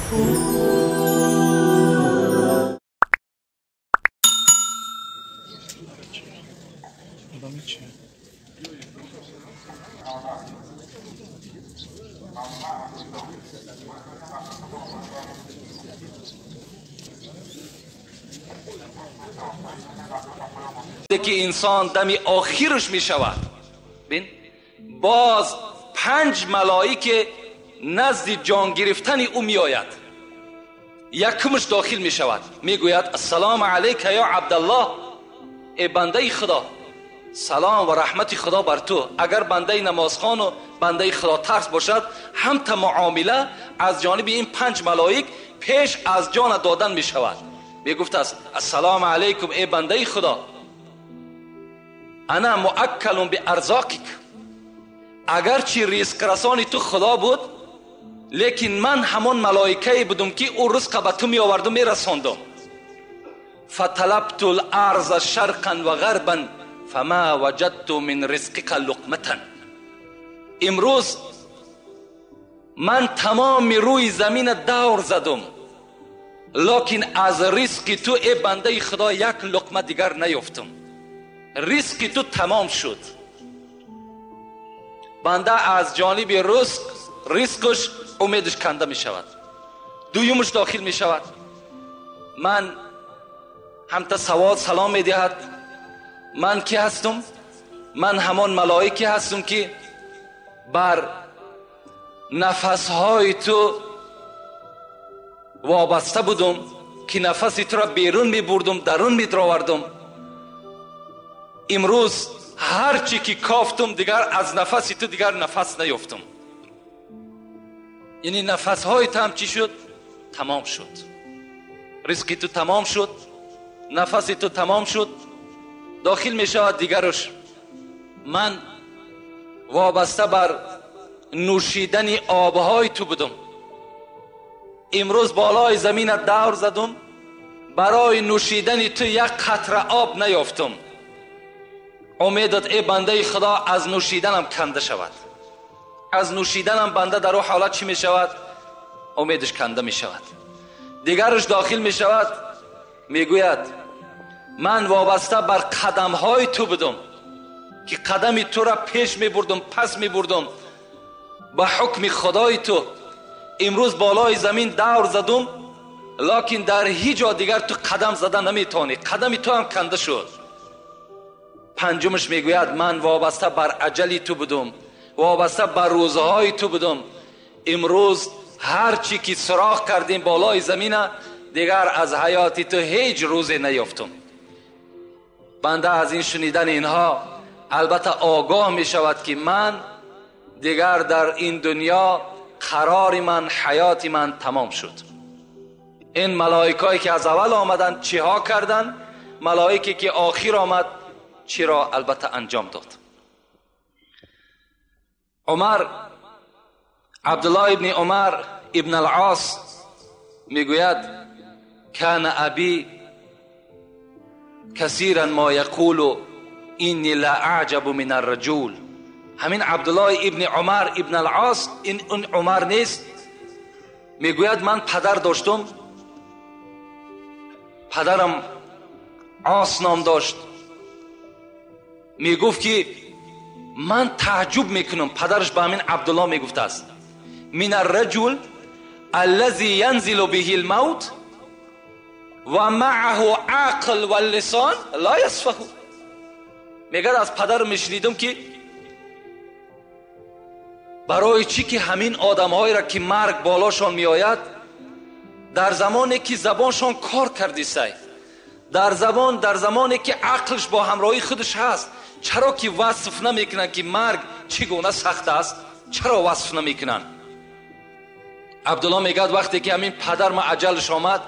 که انسان دمی آخرش می شود، بین باز 5 ملائکه نزد جان گرفتن او می آید. یکمش داخل می شود، می گوید السلام علیک یا عبدالله، ای بنده خدا، سلام و رحمت خدا بر تو. اگر بنده نمازخوان و بنده خدا ترس باشد، هم تا معامله از جانب این 5 ملائک پیش از جان دادن می شود. می گفت است السلام علیکم ای بنده خدا، انا مؤکل بارزاقک، اگرچه رزق رسانی تو خدا بود، لیکن من همان ملائکه بودم که او رزق به تو می آوردم می رساندم. فطلبت الارض شرقا و غربا فما وجدت من رزقک لقمة. امروز من تمام روی زمین دور زدم، لکن از رزق تو ای بنده خدا یک لقمه دیگر نیافتم. رزق تو تمام شد. بنده از جانب رزقش امیدش کنده می شود. دویمش داخل می شود، من هم تا سوال سلام می دهد، من کی هستم؟ من همان ملائکه هستم که بر نفسهای تو وابسته بودم، که نفس تو را بیرون می بردم، درون می دراوردم. امروز هرچی که کافتم دیگر از نفس تو دیگر نفس نیافتم. یعنی نفسهای تو هم چی شد؟ تمام شد. رزق تو تمام شد، نفس تو تمام شد. داخل می شود دیگرش، من وابسته بر نوشیدن آبهای تو بودم، امروز بالای زمین دور زدم، برای نوشیدن تو یک قطره آب نیافتم. امیدت ای بنده خدا از نوشیدنم کنده شود. از نوشیدنم بنده در او حالت چی می شود؟ امیدش کنده می شود. دیگرش داخل می شود، می گوید من وابسته بر قدم های تو بودم که قدم تو را پیش می بردم، پس می بردم، به حکم خدای تو. امروز بالای زمین دور زدم، لکن در هیچ جا دیگر تو قدم زدن نمیتونی، قدم تو هم کنده شد. پنجمش میگوید من وابسته بر عجلی تو بودم، وابسته بر روزهای تو بودم، امروز هرچی که سراغ کردیم بالای زمین دیگر از حیاتی تو هیچ روزی نیافتم. بنده از این شنیدن اینها البته آگاه می شود که من دیگر در این دنیا قرار من، حیات من تمام شد. این ملائکایی که از اول آمدن چیها کردن، ملائکی که آخر آمد چی را البته انجام داد. عمر، عبدالله ابن عمر ابن العاص میگوید کان ابی کثیرا ما یقول اینی لا اعجب من الرجل. همین عبدالله ابن عمر ابن العاص، این اون عمر نیست، میگوید من پدر داشتم، پدرم عاص نام داشت، میگفت که من تعجب میکنم. پدرش به همین عبدالله میگفت است من الرجل الذي ينزل به الموت و معه عقل و اللسان لا يسفه. میگه از پدر میشنیدم که برای چی که همین آدمهایی را که مرگ بالاشان میآید، در زمانی که زبانشان کار کردی سای، در زمانی که عقلش با همراهی خودش هست، چرا که وصف نمیکنن که مرگ چگونه سخت است؟ چرا وصف نمیکنن؟ عبدالله میگه وقتی که همین پدر ما عجلش آمد،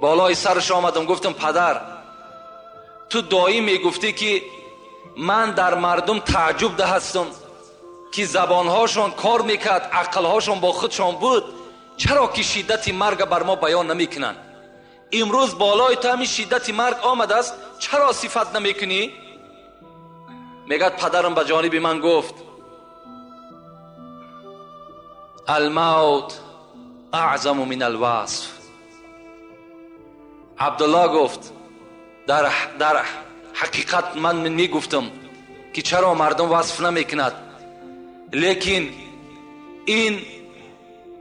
بالای سرش آمدم، گفتم پدر تو دایی میگفتی که من در مردم تعجب ده هستم که زبانهاشان کار میکرد، عقلهاشان با خودشان بود، چرا که شدت مرگ بر ما بیان نمیکنن؟ امروز بالای تو همین شدت مرگ آمده است، چرا صفت نمیکنی؟ میگه پدرم به جانب من گفت الموت اعظم من الوصف. عبدالله گفت در حقیقت من میگفتم که چرا مردم وصف نمیکند، لیکن این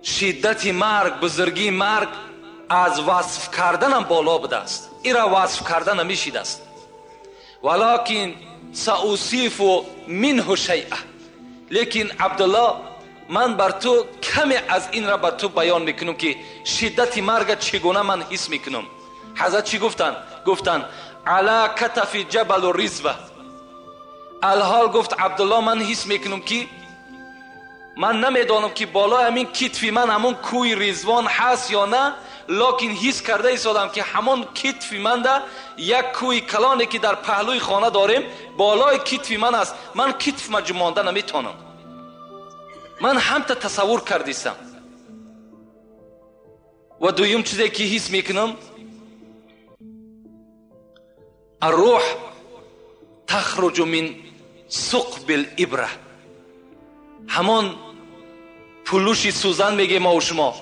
شدت مرگ، بزرگی مرگ از وصف کردنم بالا بوده است، ایرا وصف کردن نمیشید است. ولکن سأوصف منه شیئا، لیکن عبدالله من بر تو کمی از این را بر تو بیان میکنم که شدت مرگ چگونه من حس میکنم. حضرت چی گفتن؟ گفتن علی کتف جبل رزوه. الحال گفت عبدالله من حس میکنم که من نمیدانم که بالای همین کتفی من همون کوی رضوان هست یا نه، لکن حس کرده ایستادم که همون کتفی من ده یک کوی کلانی که در پهلوی خانه داریم بالای کتفی من است، من کتف ما جمانده نمیتونم. من هم تا تصور کردیستم. و دویم چیزی که حس میکنم، الروح تخرج من ثقب الابره. همون پلوشی سوزن میگه ما و شما،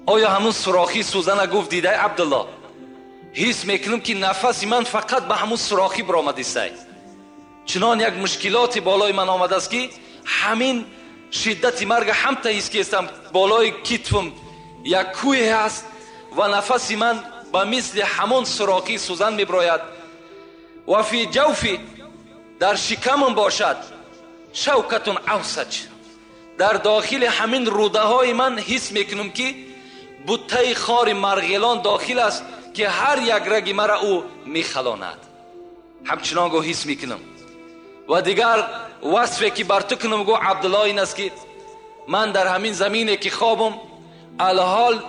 آیا همون سوراخی سوزن گفت دیده عبدالله؟ حس میکنم که نفس من فقط به همون سوراخی برآمده است. چنان یک مشکلات بالای من آمده است که همین شدت مرگ هم تا حس کردم بالای کتفم یک کوه هست و نفس من به مثل همون سوراخی سوزن میبراید. و فی جوفی، در شکمم باشد، شوکتون اوسج، در داخل همین روده های من حس میکنم که بوته خار مرغلان داخل است که هر یک رگ مرا او میخلاند. همچنان گو حس میکنم. و دیگر وصفی که بر تو کنم گو عبدالله این است که من در همین زمینه که خوابم، الحال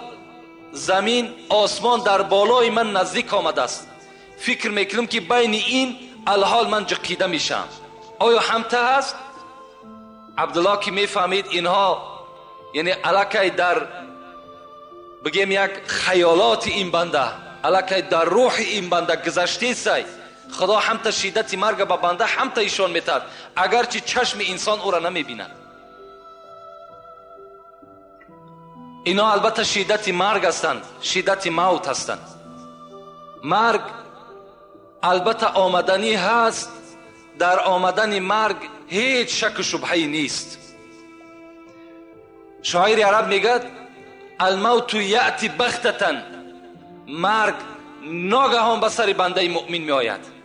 زمین آسمان در بالای من نزدیک آمده است، فکر میکنم که بین این الحال من جقیده میشم. آیا همته هست؟ عبدالله که میفهمید اینها یعنی علاکه در بگیم یک خیالات این بنده، علاکه در روح این بنده گذشته سای، خدا همتا شدت مرگ به بنده همتا ایشان میتد، اگرچه چشم انسان او را نمیبیند. اینا البته شدت مرگ هستند، شدت موت هستند. مرگ البته آمدنی هست، در آمدن مرگ هیچ شک و شبهی نیست. شاعر عرب میگه الموت یأتی بغتة، مرگ ناگهان به سر بنده مؤمن می آید.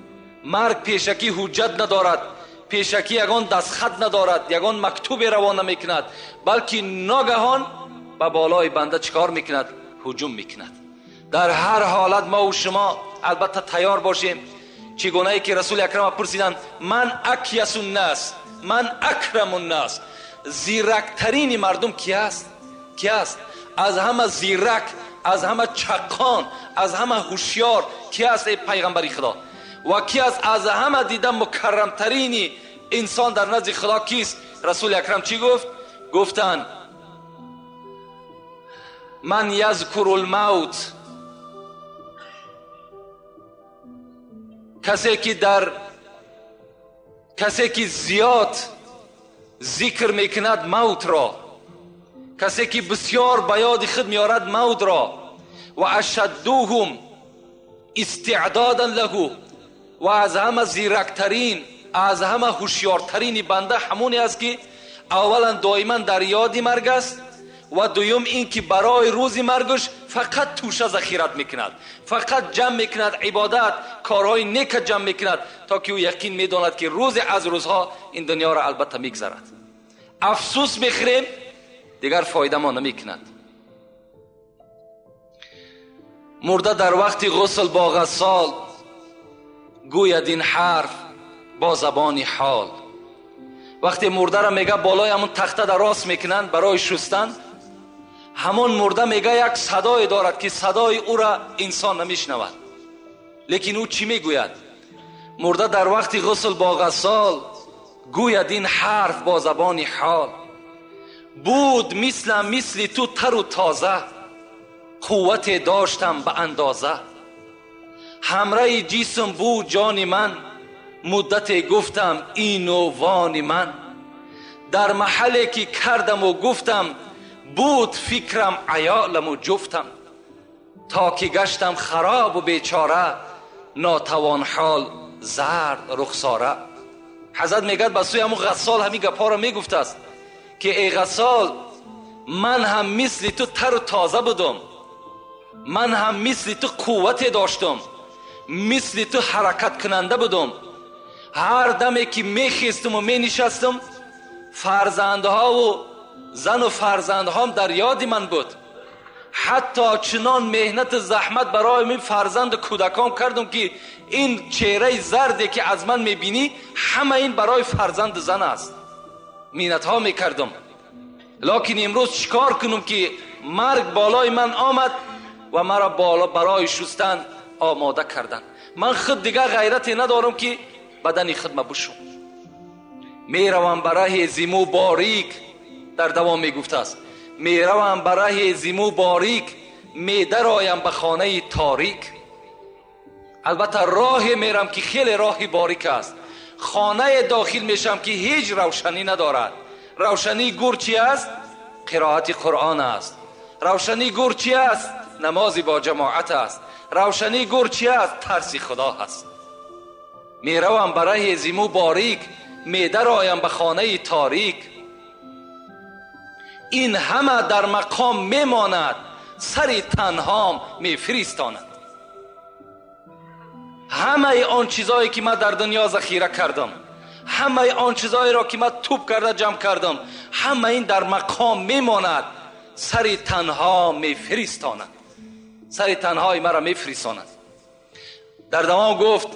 مرگ پیشکی حجت ندارد، پیشکی یگان دستخط ندارد، یگان مکتوب روانه میکند، بلکه ناگهان به بالای بنده چیکار میکند؟ هجوم میکند. در هر حالت ما و شما البته تیار باشیم. چگونه ای که رسول اکرم پرسیدند من اکیس الناس، من اکرم الناس، زیرکترین مردم کی است؟ کی است؟ از همه زیرک، از همه چقان، از همه هوشیار کی است ای پیغمبر خدا؟ و کی است از همه دیده مکرمترین انسان در نزد خدا کیست؟ رسول اکرم چی گفت؟ گفتند من یذکر الموت، کسی که زیاد ذکر میکند موت را، کسی که بسیار به یاد خود میارد موت را، و اشدهم استعدادا له، و از همه زیرکترین، از همه هوشیارترین بنده همونی است که اولا دائما در یاد مرگ است، و دویم این که برای روز مرگش فقط توشه ذخیرت میکند، فقط جمع میکند عبادت، کارهای نیک جمع میکند، تا که او یقین میداند که روز از روزها این دنیا را البته میگذرد. افسوس میخوریم دیگر فایده ما نمیکند. مرده در وقت غسل با غسال گوید این حرف با زبان حال. وقتی مرده را میگه بالای همون تخته در راست میکنن برای شستن، همون مرده میگه یک صدای دارد که صدای او را انسان نمیشنود، لیکن او چی میگوید؟ مرده در وقت غسل با غسال گوید این حرف با زبان حال. بود مثل تو تر و تازه، قوت داشتم به اندازه، همراه جسم بود جان من، مدت گفتم این و وان من، در محلی که کردم و گفتم Буд фикрам аёлам ва ҷуфтам, то ки гаштам хароб ва бечора, нотавон ҳол зард рухсора. Ҳазрат мегӯяд ба сӯи ҳамун ғассол ҳамин гапҳоро мегуфтааст ки эй ғассол, ман ҳам мисли ту тару тоза будам, ман ҳам мисли ту қуввате доштам, мисли ту ҳаракаткунанда будам. Ҳар даме ки мехестам ва менишастам, фарзандҳову зану фарзандҳом дар ёди ман буд. Ҳатто чунон меҳнату заҳмат барои мин фарзанду кӯдакон кардам ки ин чеҳраи зарде ки аз ман мебинӣ, ҳама ин барои фарзанду зан аст. Миннатҳо мекардам. Лекин имрӯз чикор кунам ки марг болои ман омад ва маро барои шустан омода карданд. Ман худ дигар ғайрате надорам ки бадани худма бушум. Меравам ба раҳи зиму борик, дар давом мегуфтааст, меравам ба раҳи зиму борик, медароям ба хонаи торик. Албатта роҳе мерам ки хеле роҳи борик аст. Хонае дохил мешам ки ҳеҷ равшанӣ надорад. Равшании гур чи аст? Қироати Қуръон аст. Равшании гур чи аст? Намози бо ҷамоат аст. Равшании гур чи аст? Тарси Худо аст. Меравам ба раҳи зиму борик, медароям ба хонаи торик. Ин ҳама дар мақом мемонад, сари танҳом мефиристонад. Ҳамаи он чизое ки ман дар дунё захира кардам, ҳамаи он чизоеро ки ман тӯб карда ҷамъ кардам, ҳама ин дар мақом мемонад, сари танҳо мефиристонад, сари танҳои маро мефиристонад. Дар давом гуфт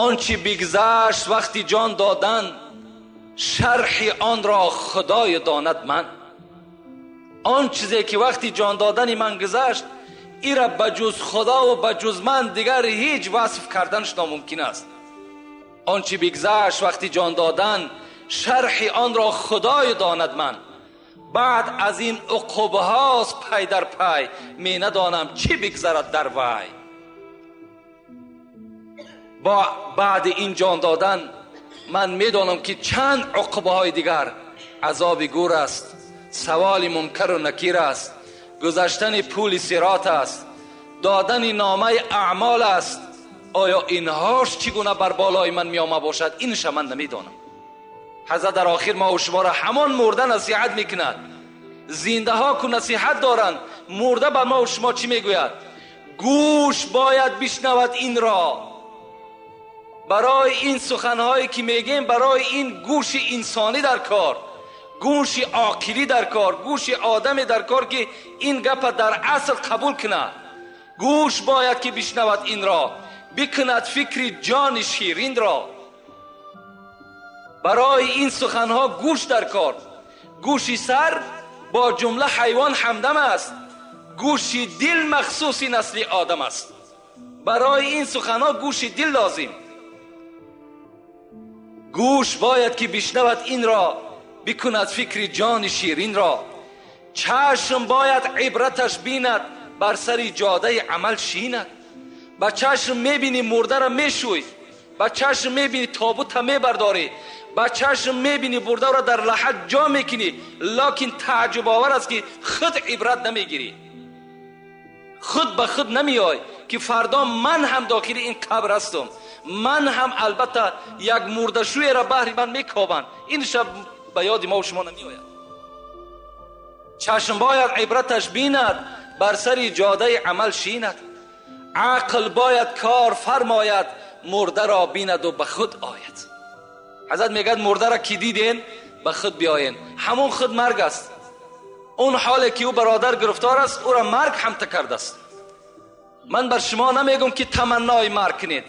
он чи бигзашт вақти ҷон додан, шарҳи онро Худои донад ман. Он чизе ки вақти ҷон додани ман гузашт, ира ба ҷуз Худо ва ба ҷуз ман дигар ҳеҷ васф карданаш номумкин аст. Он чи бигзашт вақти ҷон додан, шарҳи онро Худои донад ман. Баъд аз ин уқубҳост пай дар пай, менадонам чӣ бигзарад дар вай. Бо баъди ин ҷон додан ман медонам ки чанд уқубҳои дигар азоби гур аст, саволи мункару накир аст, гузаштани пули сирот аст, додани номаи аъмол аст. Оё инҳош чӣ гуна бар болои ман меома бошад, инша ман намедонам. Ҳазрат дар охир ма ва шуморо ҳамон мурда насиҳат мекунад. Зиндаҳо ку насиҳат доранд, мурда ба ма ва шумо чӣ мегӯяд? Гӯш бояд бишнавад инро. Барои ин суханҳое ки мегӯем, барои ин гӯши инсонӣ дар кор, гӯши оқилӣ дар кор, гӯши одаме дар кор ки ин гапа дар асл қабул кунад. Гӯш бояд ки бишнавад инро, бикунад фикри ҷони ширинро. Барои ин суханҳо гӯш дар кор. Гӯши сар бо ҷумла ҳайвон ҳамдам аст, гӯши дил махсуси насли одам аст. Барои ин суханҳо гӯши дил лозим. Гӯш бояд ки бишнавад инро, бикунад фикри ҷони ширинро. Чашм бояд ибраташ бинад, бар сари ҷодаи амал шинад. Ба чашм мебинӣ мурдаро мешӯй, ба чашм мебинӣ тобута мебардорӣ, ба чашм мебинӣ бурдаро дар лаҳат ҷо мекунӣ, лекин тааҷҷубовар аст ки худ ибрат намегирӣ, худ ба худ намеой ки фардо ман ҳам дохили ин қабр ҳастам, ман ҳам албатта як мурдашӯеро баҳри ман мекобанд. Ин шаб ба ёди мо шумо намеояд. Чашм бояд ибраташ бинад, бар сари ҷодаи амал шинад. Ақл бояд кор фармояд, мурдаро бинаду ба худ ояд. Ҳазрат мегӯяд мурдаро ки диден, ба худ биёен. Ҳамон худ марг аст. Он ҳоле ки ӯ бародар гирифтор аст, ӯро марг ҳамта кардааст. Ман бар шумо намегӯм ки таманнои марг кунед,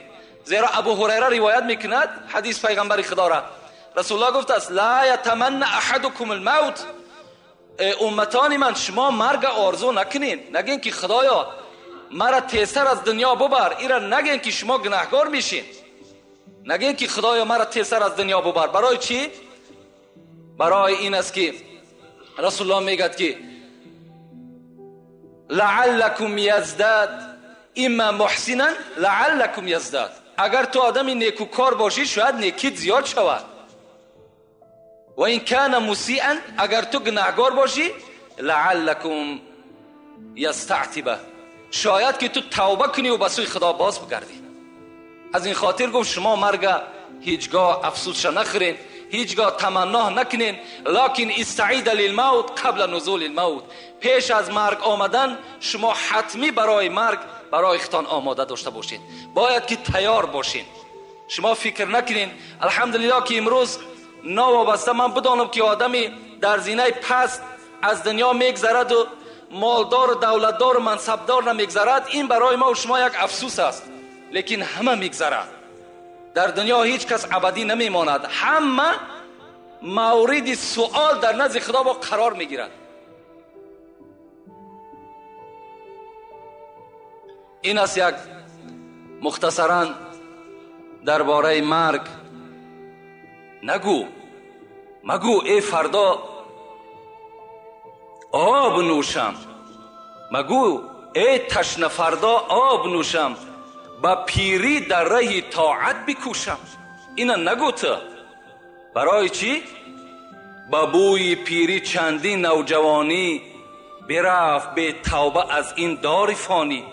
зеро Абу Ҳурайра ривоят мекунад ҳадис пайғамбари Худоро. Расулуллоҳ гуфтааст ла ятаманна аҳадукум алмавт. Умматони ман, шумо марга орзу накунед, нагӯед ки Худоё мара тезтар аз дунё бубар. Ира нагӯед ки шумо гунаҳкор мешед, нагӯед ки Худоё мара тезтар аз дунё бубар. Барои чӣ? Барои ин аст ки Расулуллоҳ мегӯяд ки лааллакум яздад имма муҳсинан лааллакум яздад. Агар ту одами некукор бошӣ, шояд некит зиёд шавад. Ва ин кана мусиан, агар ту гунаҳгор бошӣ, لعلکم یستعتبه، شاید که تو توبه کنی و به سوی خدا باز بگردی. از این خاطر گفت شما مرگ هیچگاه افسوسش نخورین، هیچگاه تمنا نکنین، لکن استعید للموت قبل نزول الموت. پیش از مرگ آمدن شما حتمی برای مرگ برای اختان آماده داشته باشین، باید که تیار باشین. شما فکر نکنین الحمدلله که امروز ناوابسته من بدانم که آدمی در زینه پست از دنیا میگذرد و مالدار و دولتدار و منصبدار نمیگذرد، این برای ما و شما یک افسوس است، لیکن همه میگذرد. در دنیا هیچ کس ابدی نمیماند، همه مورد سوال در نزد خدا با قرار میگیرد. این است یک مختصرا درباره مرگ. نگو مگو ای فردا آب نوشم، مگو ای تشنه فردا آب نوشم، با پیری در ره طاعت بکوشم. اینا نگو تو. برای چی؟ با بوی پیری چندین نوجوانی برفت به توبه از این دار فانی.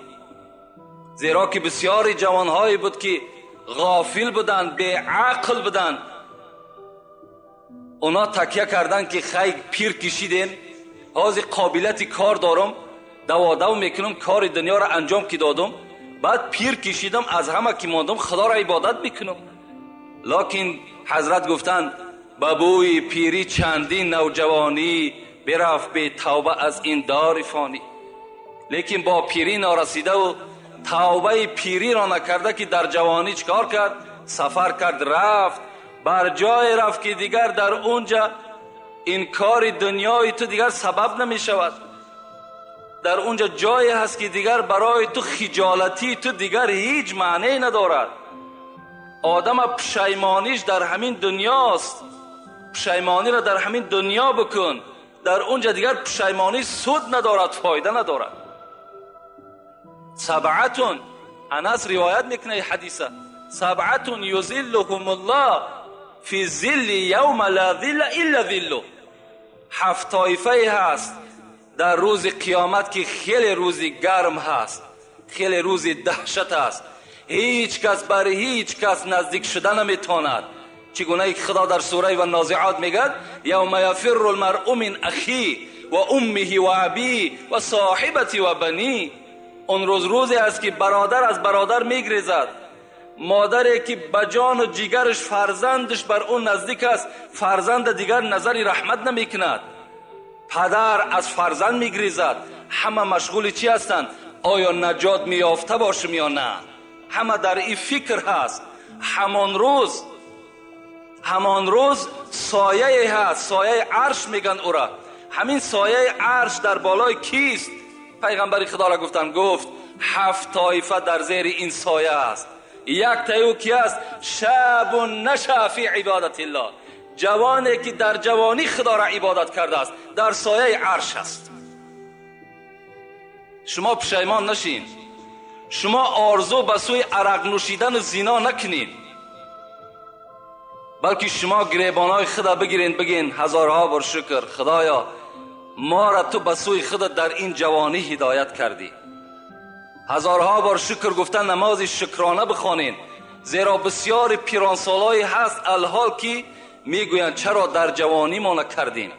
زیرا که بسیاری جوانهایی بود که غافل بودند، به عقل بودند، اونا تکیه کردن که خیلی پیر کشیدیم، حاضر قابلیت کار دارم، دوا میکنم، کار دنیا را انجام که دادم، بعد پیر کشیدم، از همه که ماندم خدا را عبادت میکنم. لکن حضرت گفتند بابوی پیری چندین نوجوانی برفت به توبه از این دار فانی. لیکن با پیری نارسیده و توبه پیری را نکرده که در جوانی چکار کرد؟ سفر کرد، رفت بر جای رفت که دیگر در اونجا این کار دنیای تو دیگر سبب نمی شود. در اونجا جایی هست که دیگر برای تو خجالتی تو دیگر هیچ معنی ندارد. آدم پشیمانیش در همین دنیاست، پشیمانی را در همین دنیا بکن، در اونجا دیگر پشیمانی سود ندارد، فایده ندارد. سبعتون، انس روایت میکنه حدیثه، سبعتون یظلهم الله فی ظل یوم لا ظل الا ظله. هفت طایفه هست در روز قیامت که خیلی روزی گرم هست، خیلی روزی دهشت هست، هیچ کس بر هیچ کس نزدیک شده نمیتواند. چگونه که خدا در سوره و نازعات میگد یوم یفر المرء من اخیه و امه و ابیه و صاحبته و بنیه. اون روز روزی است که برادر از برادر میگریزد، مادری که به جان و جگرش فرزندش بر اون نزدیک است، فرزند دیگر نظری رحمت نمیکند، پدر از فرزند میگریزد. همه مشغول چی هستند؟ آیا نجات میافته باشم یا نه؟ همه در این فکر هست. همان روز سایه هست، سایه عرش میگن او را. همین سایه عرش در بالای کیست؟ پیغمبر خدا را گفتن، گفت هفت طایفه در زیر این سایه است. یک تایو کی است؟ شاب نشأ فی عبادت الله، جوانی که در جوانی خدا را عبادت کرده است، در سایه عرش است. شما پشیمان نشین، شما آرزو به سوی عرق نوشیدن و زنا نکنین، بلکه شما گریبانای خدا بگیرین، بگین هزارها بار شکر خدایا ما را تو به سوی خدا در این جوانی هدایت کردی. هزارها بار شکر گفتن، نماز شکرانه بخوانین، زیرا بسیار پیرانسالایی هست الحال که میگویند چرا در جوانی ما نکردین.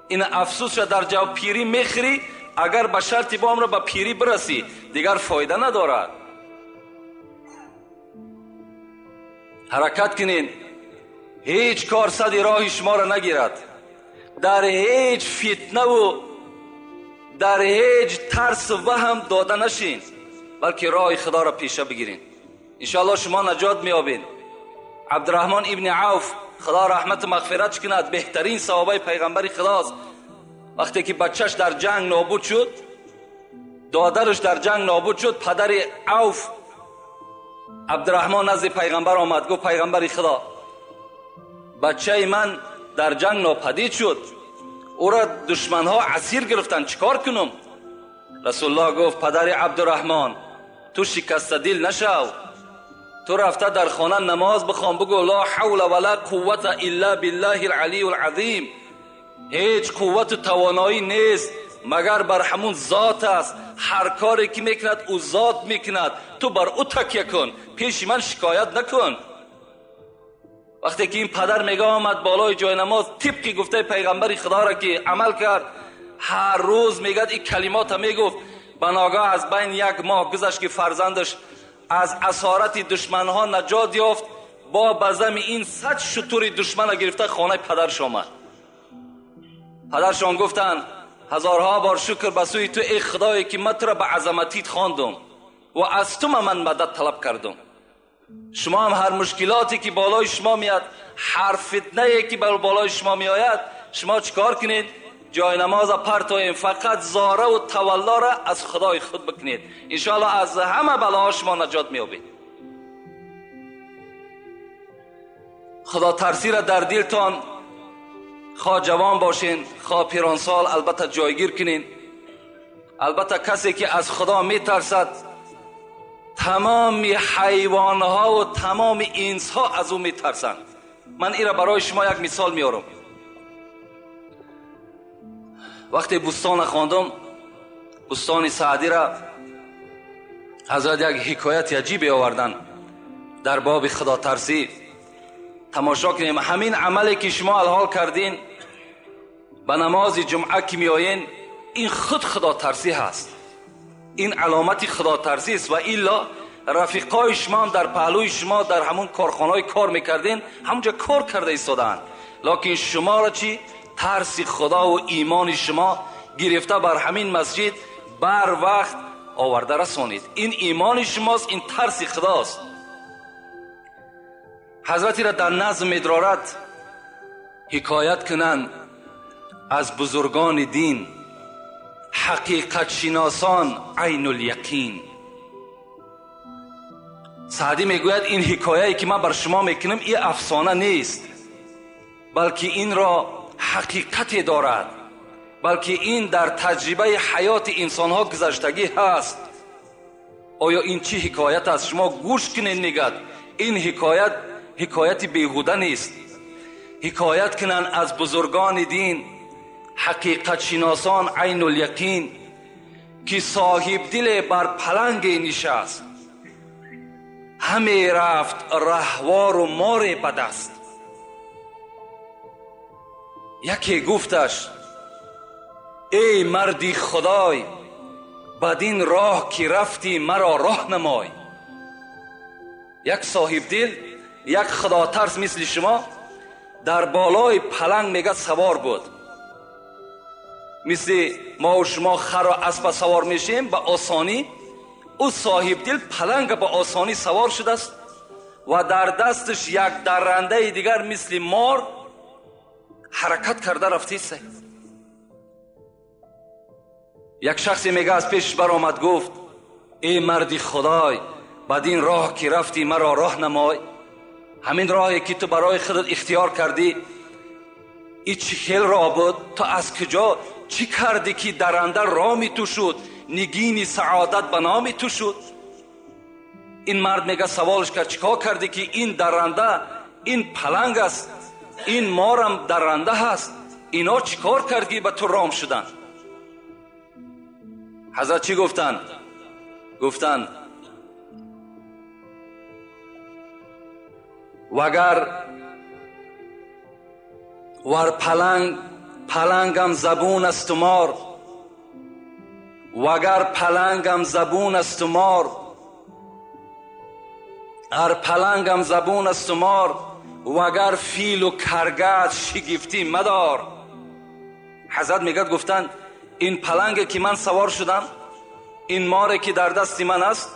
این افسوس را در جو پیری میخری، اگر به شرط بام را به پیری برسی دیگر فایده ندارد. حرکت کنین، هیچ کار صد راه شما را نگیرد، در هیچ فتنه و در هیچ ترس و وهم داده نشین، بلکه راه خدا را پیشه بگیرین. انشاءالله شما نجات میابین. عبدالرحمن ابن عوف خدا رحمت و مغفرت کند، بهترین صحابه پیغمبر خداست. وقتی که بچهش در جنگ نابود شد، دادرش در جنگ نابود شد، پدر عوف عبدالرحمن نزد پیغمبر آمد، گفت پیغمبر خدا بچه من در جنگ ناپدید شد، او را دشمنها اسیر گرفتن، چیکار کنم؟ رسول الله گفت پدر عبدالرحمن تو شکسته دل نشو، تو رفته در خانه نماز بخوان، بگو لا حول ولا قوت الا بالله العلی العظیم. Ҳеҷ қуввату тавоноӣ нест, магар бар ҳамун зот аст. Ҳар коре ки мекунад, ӯ зот мекунад. Ту бар ӯ такя кун, пеши ман шикоят накун. Вақте ки ин падар мега омад болои ҷои намоз, тибқи гуфтаи пайғамбари худоро ки амал кард, ҳар рӯз мегӯяд ин калимотро мегуфт. Ба ногаҳ аз байн як моҳ гузашт ки фарзандаш аз асорати душманҳо наҷот ёфт. Бо ба зами ин 100 шутури душмана гирифта хонаи падарш омад. Падаршон гуфтанд: ҳазорҳо бор шукр ба сӯи ту эй худое ки ман туро ба азаматит хондум ва аз ту ман мадад талаб кардум. Шумо ҳам ҳар мушкилоте ки болои шумо меяд, ҳар фитнае ки бар болои шумо меояд, шумо чикор кунед? Ҷои намоза партоем, фақат зораву таваллоро аз худои худ бикунед. Иншоаллоҳ аз ҳама балоҳо шумо наҷот меёбед. Худотарсиро дар дилтон, хоҳ ҷавон бошен, хоҳ пиронсол, албатта ҷойгир кунед. Албатта касе ки аз худо метарсад, тамоми ҳайвонҳо ва тамоми инсҳо аз ӯ метарсанд. Ман инро барои шумо як мисол меорам. Вақте бӯстона хондум, бӯстони Саъдиро ҳазрат як ҳикояти аҷибе оварданд дар боби худотарсӣ. Тамошо кунем ҳамин амале ки шумо алҳол кардин, ба намози ҷумъа ки меоен, ин худ худотарсӣ ҳаст. Ин аломати худотарсӣ аст. Ва илло рафиқои шумо ҳам дар паҳлӯи шумо дар ҳамун корхонаҳое кор мекардин, ҳамунҷо кор карда истодаанд. Лекин шуморо чӣ? Тарси худо ва имони шумо гирифта бар ҳамин масҷид бар вақт оварда расонид. Ин имони шумост, ин тарси худост. Ҳазратиро дар назм медорад ҳикоят кунанд аз бузургони дин, ҳақиқатшиносон айнуляқин. Саъдӣ мегӯяд ин ҳикояе ки ман бар шумо мекунам, ин афсона нест, балки инро ҳақиқате дорад, балки ин дар таҷрибаи ҳаёти инсонҳо гузаштагӣ ҳаст. Оё ин чӣ ҳикоят аст? Шумо гӯш кунед, мегӯяд ин ҳикоят ҳикояти беҳуда нест. Ҳикоят кунанд аз бузургони дин, ҳақиқатшиносон айнуляқин, ки соҳибдиле бар паланге нишаст, ҳаме рафт раҳвору море ба даст. Яке гуфташ: эй марди худой, бадин роҳ ки рафтӣ маро роҳ намой. Як соҳибдил, як худотарс мисли шумо дар болои паланг мега савор буд. Мисли мо шумо хару аспа савор мешем ба осонӣ, ӯ соҳибдил паланга ба осонӣ савор шудааст ва дар дасташ як даррандаи дигар мисли мор ҳаракат карда рафтист. Як шахсе мега аз пешаш баромад, гуфт: эй марди худой, бадин роҳ ки рафтӣ маро роҳ намой. Ҳамин роҳе ки ту барои худат ихтиёр кардӣ, ин чӣ хел роҳ буд? Ту аз куҷо чӣ кардӣ ки дарранда роми ту шуд, нигини саодат ба номи ту шуд? Ин мард мега саволш кард: чӣ кор кардӣ ки ин дарранда, ин паланг аст, ин морам дарранда ҳаст, ино чӣ кор кардӣ ба ту ром шуданд? Ҳазрат чӣ гуфтанд? Гуфтанд: вагар вар паланг палангам забун асту мор, вагар палангам забун асту мор, ар палангам забун асту мор, вагар филу каргат шигифтӣ мадор. Ҳазрат мегӯяд, гуфтанд: ин паланге ки ман савор шудам, ин море ки дар дасти ман аст,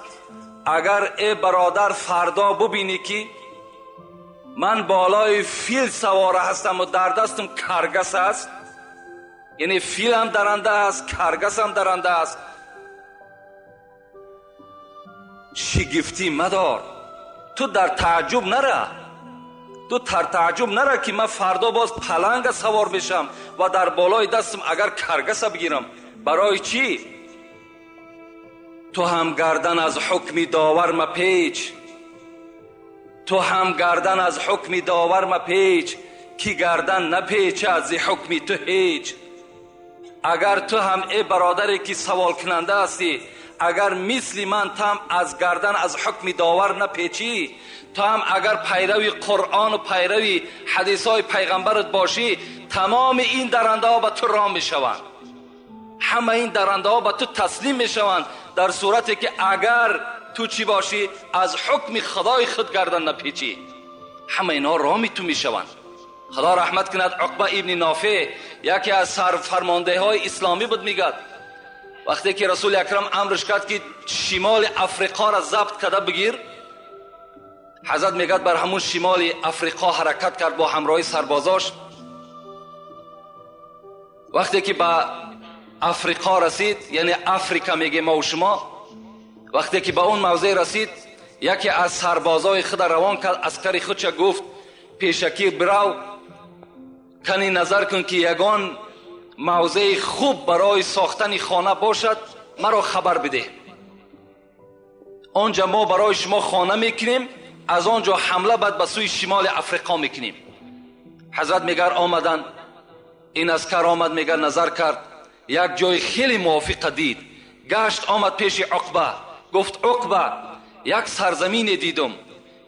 агар э бародар фардо бубинӣ ки ман болои фил савора ҳастам ва дар дастам каргас аст, яъне филам даранда аст, каргасам даранда аст, шигифтӣ мадор. Ту дар таъҷуб нара, ту дар таъҷуб нара ки ман фардо боз паланга савор бешам ва дар болои дастам агар каргаса бигирам. Барои чӣ? Ту ҳам гардан аз ҳукми довар мапеч, ту ҳам гардан аз ҳукми довар мапеч, ки гардан напечад зи ҳукми ту ҳеҷ. Агар ту ҳам эй бародаре ки савол кунанда ҳастӣ, агар мисли ман ту ҳам аз гардан аз ҳукми довар напечӣ, ту ҳам агар пайрави Қуръон ва пайрави ҳадисҳои пайғамбарат бошӣ, тамоми ин дарандаҳо ба ту ром мешаванд, ҳама ин дарандаҳо ба ту таслим мешаванд, дар сурате ки агар ту чӣ бошӣ, аз ҳукми худои худ гардан напечӣ, ҳама инҳо роми ту мешаванд. Худо раҳмат кунад Уқба ибни Нофеъ, яке аз сарфармондеҳои исломӣ буд, мегӯяд вақте ки Расули Акрам амрш кард ки шимоли Африқоро забт карда бигир, ҳазрат мегӯяд бар ҳамун шимоли Африқо ҳаракат кард бо ҳамроҳи сарбозош. Вақте ки ба Африқо расид, яъне Африка мегӯем мо шумо, вақте ки ба он мавзеъ расид, яке аз сарбозои худ равон кард, аскари худша гуфт пешакӣ бирав, кани назар кун ки ягон мавзеи хуб барои сохтани хона бошад, маро хабар бидеҳ. Он ҷо мо барои шумо хона мекунем, аз он ҷо ҳамла баъд ба сӯи шимоли Африқо мекунем. Ҳазрат мегар омаданд, ин аскар омад, мегар назар кард, як ҷои хеле мувофиқа дид, гашт омад пеши Уқба, гуфт Уқба, як сарзамине дидум,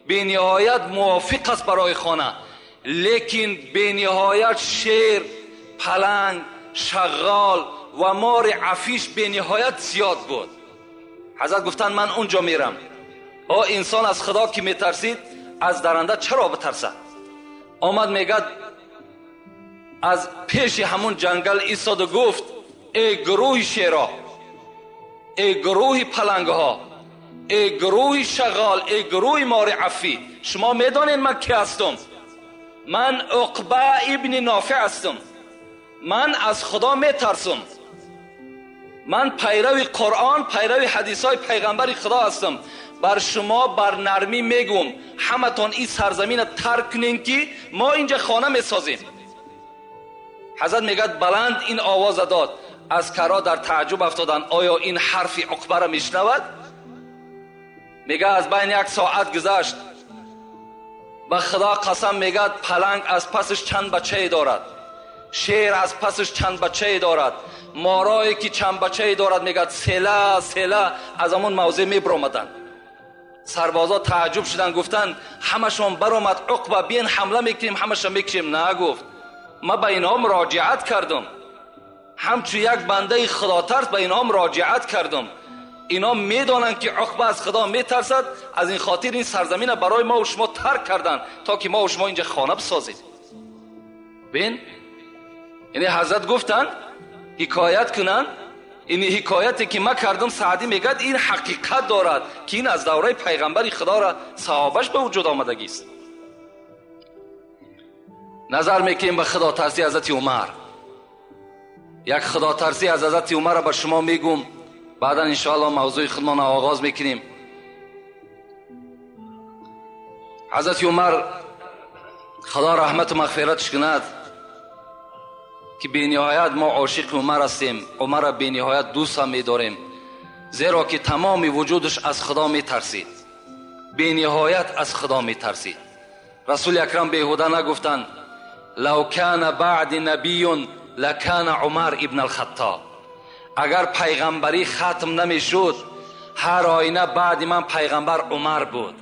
бениҳоят мувофиқ аст барои хона, лекин бениҳоят шер, паланг, шағол ва мори афиш бениҳоят зиёд буд. Ҳазрат гуфтанд ман унҷо мерам. О инсон аз Худо ки метарсид, аз даранда чаро битарсад? Омад мегӯяд аз пеши ҳамун ҷангал истоду гуфт эй гурӯҳи шеро, эй гурӯҳи палангҳо, эй гурӯҳи шағол, эй гурӯҳи мори афӣ, шумо медонед ман ки ҳастам? Ман Уқба ибни Нофеъ ҳастам. Ман аз Худо метарсам. Ман пайрави Қуръон, пайрави ҳадисҳои пайғамбари Худо ҳастам. Бар шумо бар нармӣ мегӯм, ҳаматон ин сарзаминро тарк кунед ки мо инҷа хона месозем. Ҳазрат мегӯяд баланд ин овоза дод. Аскарҳо дар таъҷуб афтоданд, оё ин ҳарфи Уқбаро мешунавад? Мегӯяд аз байни як соат гузашт, ба Худо қасам мегӯяд паланг аз пасаш чанд бачае дорад, шер аз пасаш чанд бачае дорад, морое ки чанд бачае дорад, мегӯяд села села аз ҳамон мавзеъ мебаромаданд. Сарбозо таъҷуб шуданд, гуфтанд ҳамашон баромад, Уқба биен ҳамла мекунем, ҳамаша мекушем. На, гуфт, ман ба инҳо муроҷиат кардам, ҳамчун як бандаи худотарс ба инҳо муроҷиат кардам. Инҳо медонанд ки Уқба аз Худо метарсад, аз ин хотир ин сарзаминро барои мо ва шумо тарк карданд то ки мо ва шумо инҷа хона бисозем. Бин, яъне ҳазрат гуфтанд ҳикоят кунанд, ин ҳикояте ки ман кардам, Саъдӣ мегӯяд ин ҳақиқат дорад ки ин аз давраи пайғамбари Худоро саҳобаш ба вуҷуд омадагист. Назар мекунем ба худотарсии ҳазрати Умар. Як худотарсӣ аз ҳазрати Умарро ба шумо мегӯм, баъдан иншоаллоҳ мавзӯи худмонро оғоз мекунем. Ҳазрати Умар Худо раҳмату мағфиратш кунад ки бениҳоят мо ошиқи Умар ҳастем, Умарро бениҳоят дӯст ҳам медорем, зеро ки тамоми вуҷудаш аз Худо метарсид, бениҳоят аз Худо метарсид. Расули Акрам беҳуда нагуфтанд лав кана баъди набиюн лакана Умар ибн алхаттоб. Агар пайғамбарӣ хатм намешуд, ҳар оина баъди ман пайғамбар Умар буд.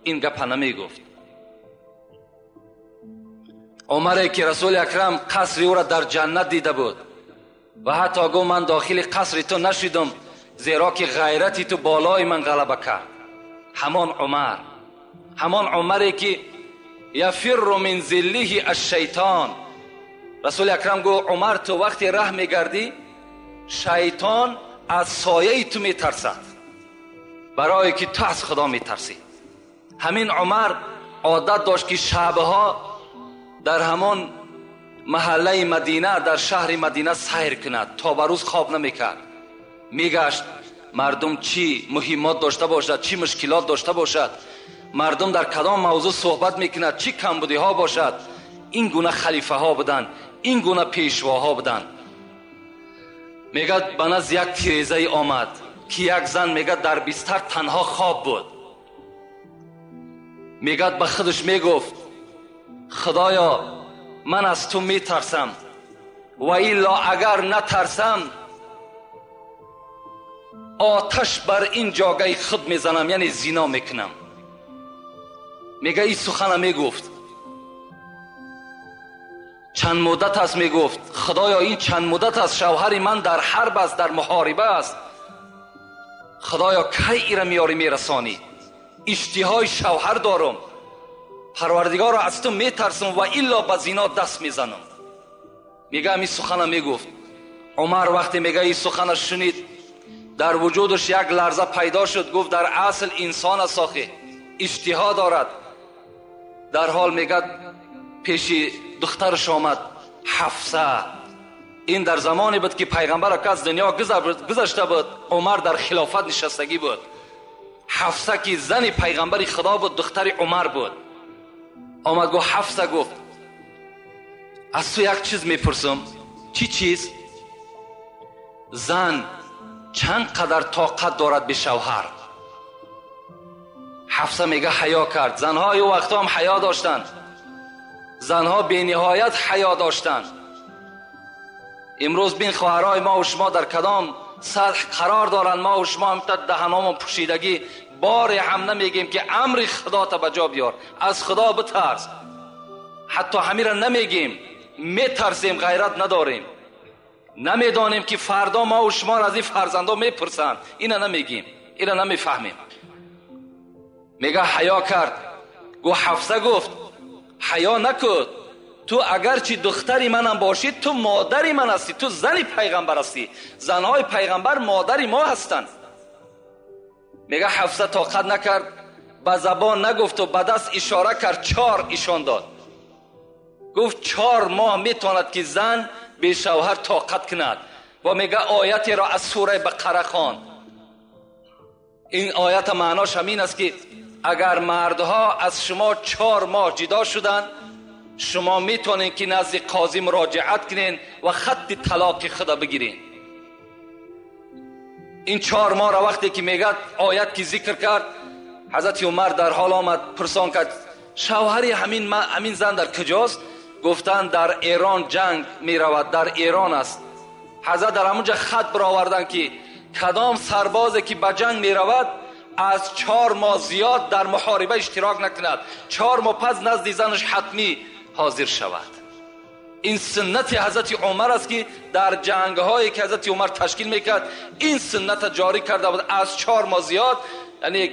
Ин гапа намегуфт. Умаре ки Расули Акрам қасри ӯро дар ҷаннат дида буд ва ҳатто гуфт ман дохили қасри ту нашидам, зеро ки ғайрати ту болои ман ғалаба кард. Ҳамон Умар, ҳамон Умаре ки яфирру мин зиллиҳи ашшайтон. Расули Акрам гуфт Умар, ту вақте раҳ мегардӣ, шайтон аз сояи ту метарсад, барое ки ту аз Худо метарсӣ. Ҳамин Умар одат дошт ки шабҳо дар ҳамон маҳаллаи Мадина, дар шаҳри Мадина сайр кунад, то ба рӯз хоб намекард. Мегашт мардум чӣ муҳиммот дошта бошад, чӣ мушкилот дошта бошад, мардум дар кадом мавзӯъ суҳбат мекунад, чӣ камбудиҳо бошад. Ин гуна халифаҳо буданд, ин гуна пешвоҳо буданд. Мегӯяд ба назди як тирезае омад ки як зан мегӯяд дар бистар танҳо хоб буд. Мегӯяд ба худаш мегуфт худоё, من از تو میترسم و الا اگر نترسم آتش بر این جاگه خود میزنم، یعنی زنا میکنم. میگه این سخن میگفت. چند مدت است میگفت خدایا این چند مدت است شوهر من در حرب است، در محاربه است، خدایا کی ایره میاری میرسانی؟ اشتهای شوهر دارم، پروردگارا از تو میترسم و الا به زنا دست میزنم. میگه این سخن میگفت. عمر وقتی میگه این سخن شنید در وجودش یک لرزه پیدا شد. گفت در اصل انسان است آخه، اشتها دارد. در حال میگه پیش دخترش آمد حفصه. این در زمانی بود که پیغمبر که از دنیا گذشته بود، عمر در خلافت نشستگی بود. حفصه که زن پیغمبر خدا بود، دختر عمر بود، آمد گفت حفصه، گفت از تو یک چیز میپرسم. چی چیز؟ زن چند قدر طاقت دارد به شوهر؟ حفصه میگه حیا کرد. زنهای او وقتا هم حیا داشتند، زنها به نهایت حیا داشتند. امروز بین خواهرای ما و شما در کدام سطح قرار دارند؟ ما و شما هم تا دهنامون پوشیدگی بار هم نمیگیم که امر خدا تا بجا بیار، از خدا بترس. حتی همین را نمیگیم، میترسیم، غیرت نداریم، نمیدانیم که فردا ما و شما را از این فرزندا میپرسند. اینا نمیگیم، اینا نمیفهمیم. میگه حیا کرد. گفت حفصه، گفت حیا نکن، تو اگرچه دختری منم باشی تو مادری من هستی، تو زنی پیغمبر هستی، زنهای پیغمبر مادری ما هستند. میگه حفصه طاقت نکرد، به زبان نگفت و به دست اشاره کرد، 4 ایشان داد. گفت 4 ماه میتواند که زن به شوهر طاقت کند. و میگه آیتی را از سوره بقره خواند. این آیت معناش همین است که اگر مردها از شما 4 ماه جدا شدند، شما میتونین که نزد قاضی مراجعت کنین و خط طلاق خود بگیرین. این 4 ماه را وقتی که میگه آیت که ذکر کرد، حضرت عمر در حال آمد پرسان کرد شوهری همین زن در کجاست؟ گفتن در ایران جنگ میرود، در ایران است. حضرت در همونجا خط برآوردن که کدام سربازی که به جنگ میرود از 4 ماه زیاد در محاربه اشتراک نکند، 4 ماه پس نزد زنش حتمی حاضر شود. این سنت حضرت عمر است که در جنگ هایی که حضرت عمر تشکیل میکرد این سنت جاری کرده بود، از 4 ماه زیاد یعنی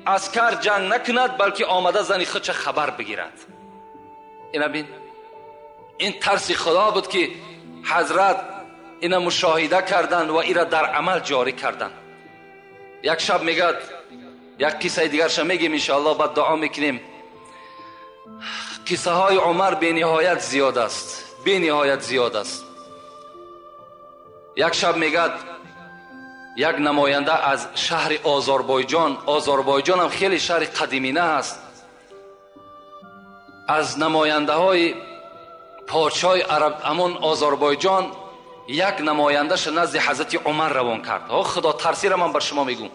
عسکر جنگ نکند بلکه آمده زن خودش خبر بگیرد. اینا بین، این ترس خدا بود که حضرت اینا مشاهده کردند و ایرا در عمل جاری کردند. یک شب میگد، یک قصه دیگرش میگیم انشاءالله، بعد دعا میکنیم. قصه های عمر بی نهایت زیاد است، بی نهایت زیاد است. یک شب میگد یک نماینده از شهر آذربایجان، آذربایجان هم خیلی شهر قدیمی نه است، از نماینده های پادشاه عرب همون آذربایجان یک نماینده‌ش نزد حضرت عمر روان کرد. خدا ترسی را من بر شما میگم.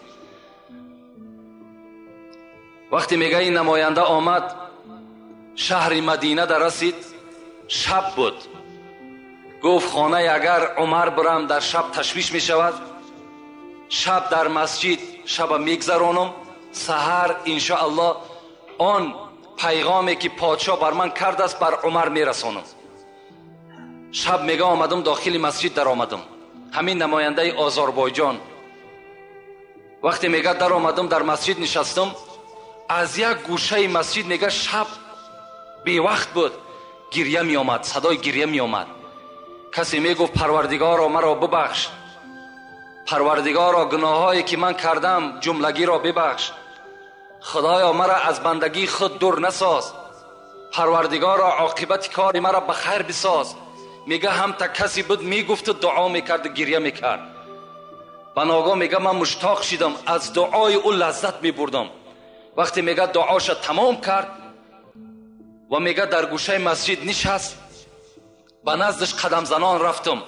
وقتی میگه این نماینده آمد شهر مدینه در رسید، شب بود. گفت خانه اگر عمر برم در شب تشویش میشود، شب در مسجد شب میگذرانم، سحر انشاءالله آن پیغامی که پادشاه بر من کرده است بر عمر میرسانم. شب میگه آمدم داخل مسجد در آمدم، همین نماینده آذربایجان. وقتی میگه در آمدم در مسجد نشستم، از یک گوشه مسجد میگه شب بی وقت بود، گریه می آمد، صدای گریه می آمد. کسی میگفت پروردگارا مرا ببخش، پروردگارا گناهایی که من کردم جملگی را ببخش، خدایا مرا از بندگی خود دور نساز، پروردگارا عاقبت کار مرا به خیر بساز. میگه هم تا کسی بود میگفت و دعا میکرد و گریه میکرد. بناگاه میگه من مشتاق شدم، از دعای او لذت میبردم. وقتی میگه دعاش تمام کرد و میگه در گوشه مسجد نشست، به نزدش قدم زنان رفتم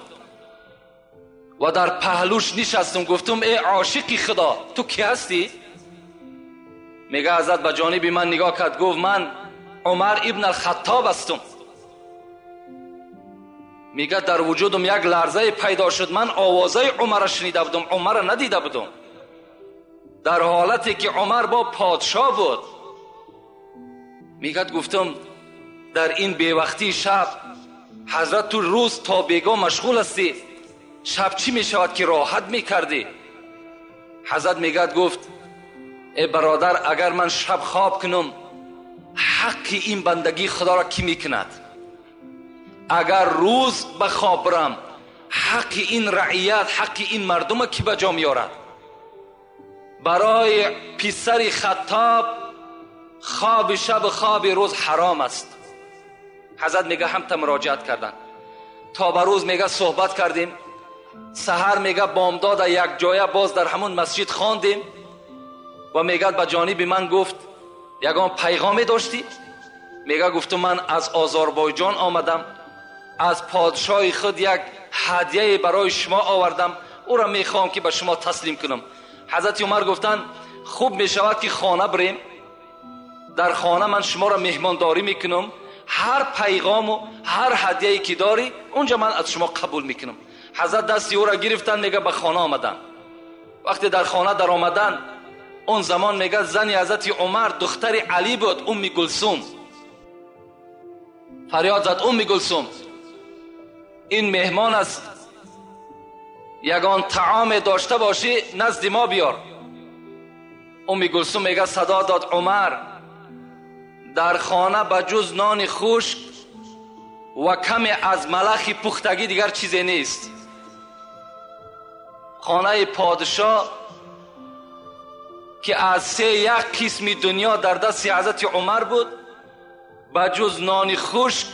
و در پهلوش نشستم، گفتم ای عاشقی خدا تو کی هستی؟ میگه حضرت به جانب من نگاه کرد، گفت من عمر ابن الخطاب هستم. میگه در وجودم یک لرزه پیدا شد. من آوازه عمر را شنیده بودم، عمر را ندیده بودم. در حالتی که عمر با پادشاه بود. میگه گفتم در این بیوقتی شب، حضرت تو روز تا بیگاه مشغول هستی، شب چی میشود که راحت میکردی؟ حضرت میگه گفت ای برادر، اگر من شب خواب کنم حق این بندگی خدا را کی میکند؟ اگر روز به خواب برم حق این رعیت، حق این مردم کی به جا میارد؟ برای پسر خطاب خواب شب خواب روز حرام است. حضرت میگه هم تا مراجعت کردن تا به روز میگه صحبت کردیم. سحر میگه بامداد یک جایه باز در همون مسجد خواندیم و میگه به جانب من گفت یگان پیغامی داشتی؟ میگه گفتم من از آذربایجان آمدم، از پادشاه خود یک هدیه برای شما آوردم، او را میخوام که به شما تسلیم کنم. حضرت عمر گفتن خوب میشود که خانه بریم، در خانه من شما را مهمانداری میکنم، هر پیغام و هر هدیه‌ای که داری اونجا من از شما قبول میکنم. حضرت دستی او را گرفتن، میگه به خانه آمدن. وقتی در خانه در آمدن، اون زمان میگه زن حضرت عمر دختر علی بود، ام گلثوم. فریاد زد ام گلثوم، این مهمان است، یگان طعام داشته باشی نزد ما بیار. ام گلثوم میگه صدا داد عمر، در خانه به جز نان خشک و کمی از ملخ پختگی دیگر چیزی نیست. خانه پادشاه که از 3 قسم دنیا در دست حضرت عمر بود، به جز نان خشک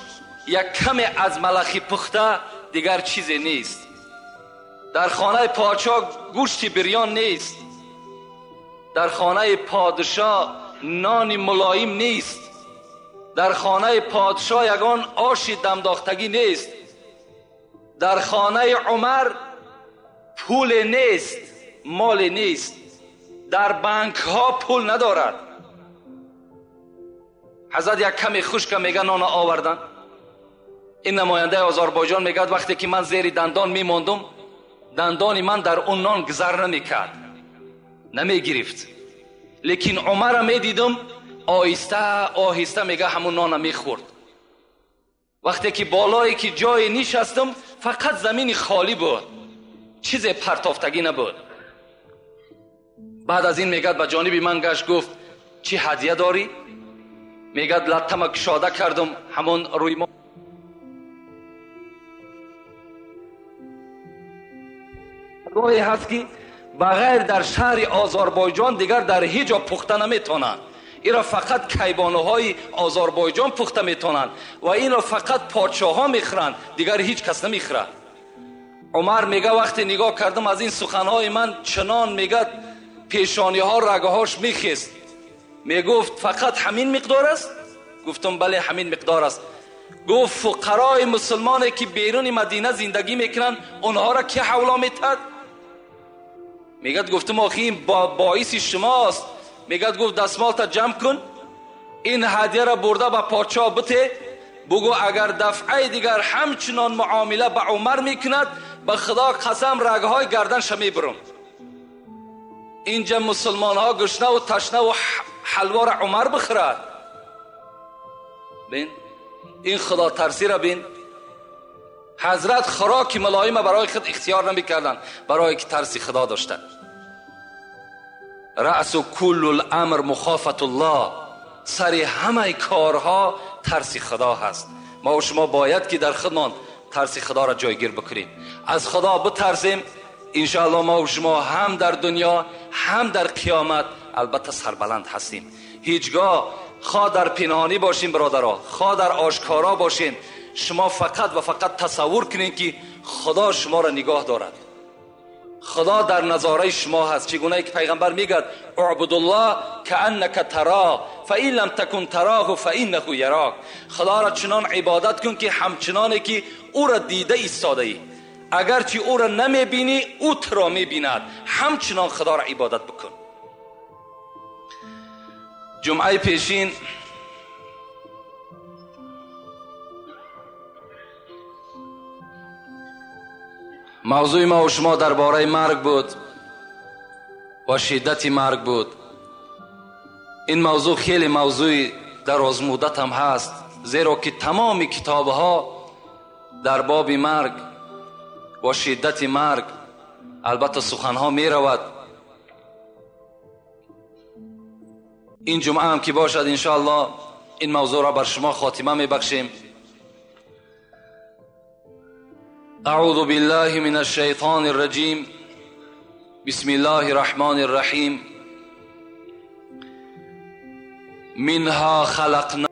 یک کمی از ملخ پخته دیگر چیزی نیست. در خانه پادشاه گوشت بریان نیست، در خانه پادشاه نان ملایم نیست، در خانه پادشاه یگان آش دمداختگی نیست، در خانه عمر پول نیست، مال نیست، در بانک ها پول ندارد. حضرت یک کمی خشک میگه نان آوردن. این نماینده آذربایجان میگه وقتی که من زیر دندان میماندم، دندان من در اون نان گذر نمیکرد، نمیگرفت، لیکن عمر میدیدم آهسته آهسته میگه همون نان میخورد. وقتی که بالایی که جای نشستم فقط زمین خالی بود، چیز پرتافتگی نبود. بعد از این میگه به جانب من گشت گفت چی هدیه داری؟ میگه لطمه کشاده کردم همون روی ما گاهی هست که بغیر در شهر آذربایجان دیگر در هیچ جا پخته نمیتونن. این را فقط کیبانوهای آذربایجان پخته میتونن و این را فقط پادشاه ها میخورند، دیگر هیچ کس نمیخورد. عمر میگه وقتی نگاه کردم از این سخنهای من چنان میگه پیشانی ها رگهاش میخست. میگفت فقط همین مقدار است؟ گفتم بله همین مقدار است. گفت فقرای مسلمانی که بیرون مدینه زندگی میکنن اونها را که حولا میتد؟ میگه گفتم آخه این باعث شماست. میگه گفت دستمال تا جمع کن، این هدیه را برده به پادشاه بته، بگو اگر دفعه دیگر همچنان معامله به عمر میکند به خدا قسم رگهای گردنش میبرم. اینجا مسلمان ها گشنه و تشنه و حلوا را عمر بخورد. بین این خدا ترسی را بین. حضرت خوراک ملایم برای خود اختیار نمیکردن، برای که ترسی خدا داشتن. رأس کل الامر مخافت الله، سر همه کارها ترسی خدا هست. ما و شما باید که در خودمان ترسی خدا را جایگیر بکنیم، از خدا بترسیم. انشاءالله ما و شما هم در دنیا هم در قیامت البته سربلند هستیم. هیچگاه خواه در پنهانی باشیم برادرها، خواه در آشکارا باشیم، شما فقط و فقط تصور کنید که خدا شما را نگاه دارد، خدا در نظاره شما هست. چگونه که پیغمبر میگه اعبد الله کأنک تراه فإن لم تکن تراه فإنه یراک. خدا را چنان عبادت کن که همچنانه که او را دیده ایستاده ای، اگرچه او را نمیبینی او تو را میبیند، همچنان خدا را عبادت بکن. جمعه پیشین Мавзӯи ма ва шумо дар бораи марг буд ва шиддати марг буд. Ин мавзӯъ хеле мавзӯи дарозмуддат ҳам ҳаст, зеро ки тамоми китобҳо дар боби марг ва шиддати марг албатта суханҳо меравад. Ин ҷумъа ҳам ки бошад, иншоаллоҳ ин мавзӯъро бар шумо хотима мебахшем. اعوذ بالله من الشیطان الرجیم. بسم الله الرحمن الرحیم. منها خلقنا